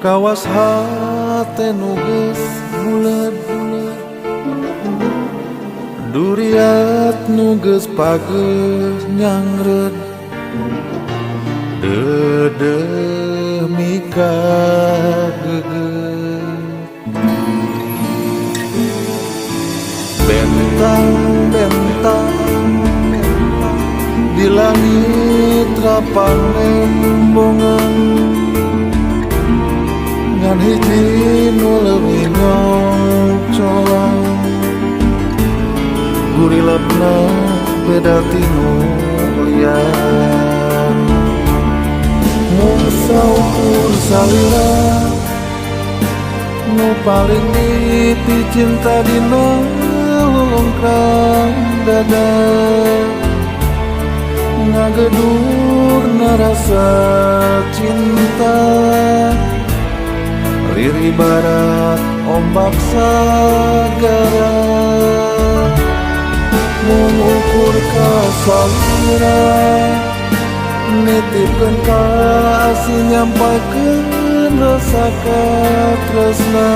Kawas hate nu geus buleud, duriat nu geus pageuh nyangreud, deudeuh mika gegeut. Bentang-bentang di langit rapang nembongan, ngan hiji nu leuwih ngongcolang, gurilapna beda tinu lian. Mung saukur salira nu paling dipicinta dina lulungkrang dada, ngagedurna rasa cinta, lirih barat ombak sagara. Mung ukur kasalira nitipkeun kasih, nyampaikeun rasa katresna,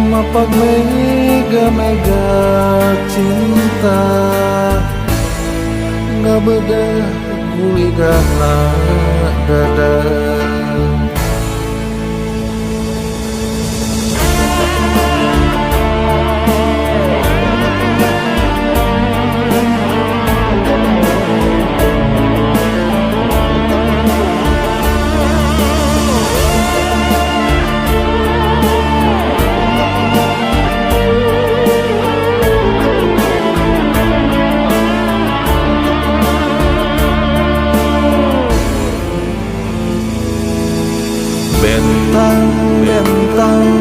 mapak mega-mega cinta, ngabedah guligahna dada. Bentang-bentang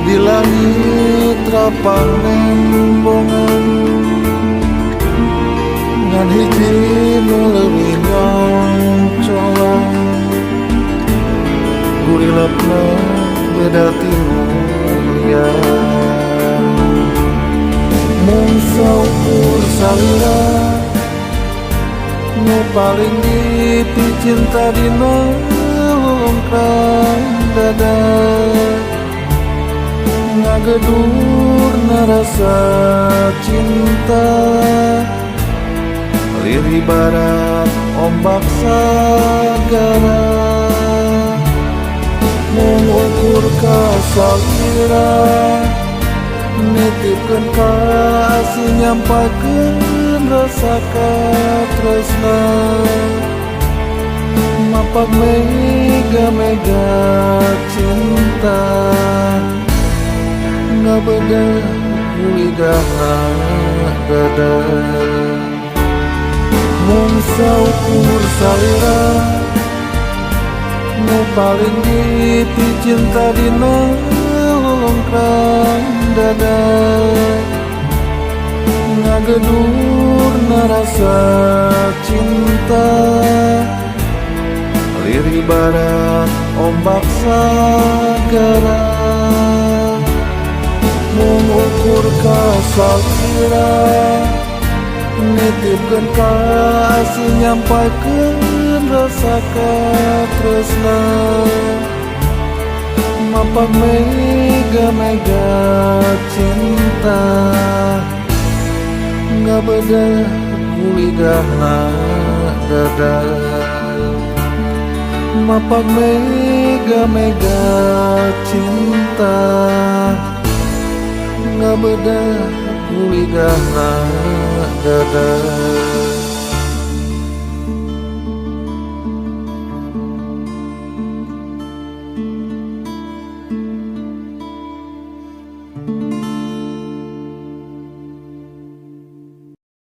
di langit rapang nembongan, ngan hiji nu leuwih ngongcolang, gurilapna beda tinu lian. Mung saukur salira nu paling dipicinta dina lulungkrang dada, ngagedurna rasa cinta, lirih barat ombak sagara. Mung ukur kasalira nitipkeun kasih, nyampaikeun rasa katresna, mapak mega-mega cinta, ngabedah guligahna dada. Mung saukur salira nu paling dipicinta dina lulungkrang dada, ngagedurna rasa cinta, lirih barat ombak sagara. Mung ukur kasalira nitipkeun kasih, nyampaikeun rasa katresna, mapak mega-mega cinta, ngabedah guligahna dada. Mapak mega-mega cinta, ngabedah guligahna dada.